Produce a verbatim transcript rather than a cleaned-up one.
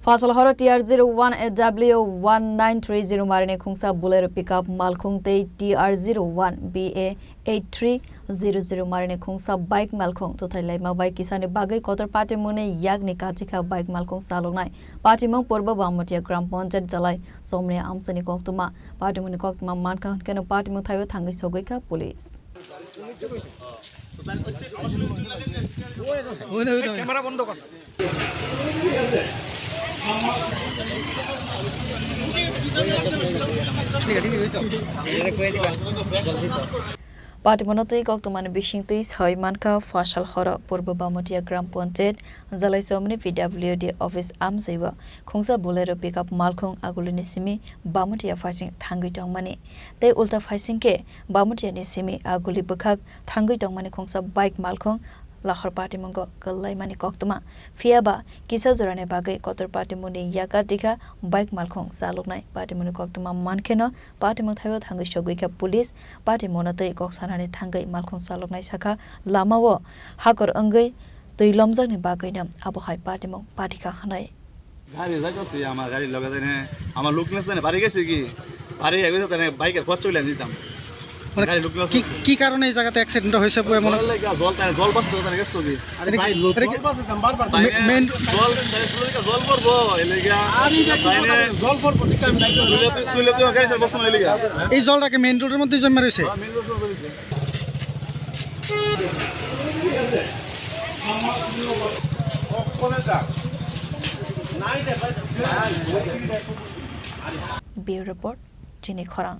Pasalhoro T R zero one A W one nine three zero marini khungsa Bolero pickup malkhung tei T R zero one B A eight three zero zero marini khungsa bike malkhung tuthai laima bai kisani bagwi kotor patimungni yakni kachikha bike malkhung chaloknai. Patimung Purbo Bamatia Gram Panchayat Jalai Somni amsani koktwma. Patimungni koktwma mankha hwnkhe patimung thaio thangwi sogwikha police. Patimungno twi koktwmani bisingtwi soi mankha, Pasalhoro Purbo Bamatia Gram Panchayat Jalai Somni P W D office amchaibo khungsa Bolero pickup malkhung agulini simi Bamatia phaising thangwi tongmani. Tei ulta phaising khe Bamutiani simi aguli bwkhak thangwi tongmani khungsa bike malkhung lahor patimungo kwlaimani koktwma. Phiyaba kisa jorani bagwi kotor patimungni yakar tikha bike malkhung chaloknai. Patimungni koktwma mankheno patimung thaio thangwi sogwikha police. Patimungno twi kok sanani thangwi malkhung chaloknai sakha lamao hakor wngwi twi lomjakni bagwino abohai patimung patikha hwnwi. গাড়ি যাইতেছে, আমার গাড়ির লগে যাই না, আমার লোক নিয়ে যাই না, বাড়ি গেছে কি? বাড়ি গেছে, তাহলে বাইকের খরচ চলে দিতাম। মানে গাড়ির লোক নিয়ে কি, যাইতেছে। কি কারণে এই জায়গাতে অ্যাক্সিডেন্টটা হয়েছে বলে মনে জল লেগে, জল, তাহলে জল বাঁচতে, তাহলে গেছে তো কি? আরে এটা কি, ভাই, লোক এটা কি জল বাঁচতে, বারবার পানি, পানি। মেইন জল, তাহলে শুরু থেকে জল পড়বো, এই লেগে। আরে এটা কি তাহলে কথা বলে? জল পড়বো, ঠিক আমি নাই। তুলে, তুলে, তুলে, গাড়ি সব বসে না, এই লেগে। এই জলটা কি মেইন রোডের মধ্যে জমে রয়েছে? হ্যাঁ, মেইন রোড বসে রয়েছে। Bureau Report, Chini Khorang.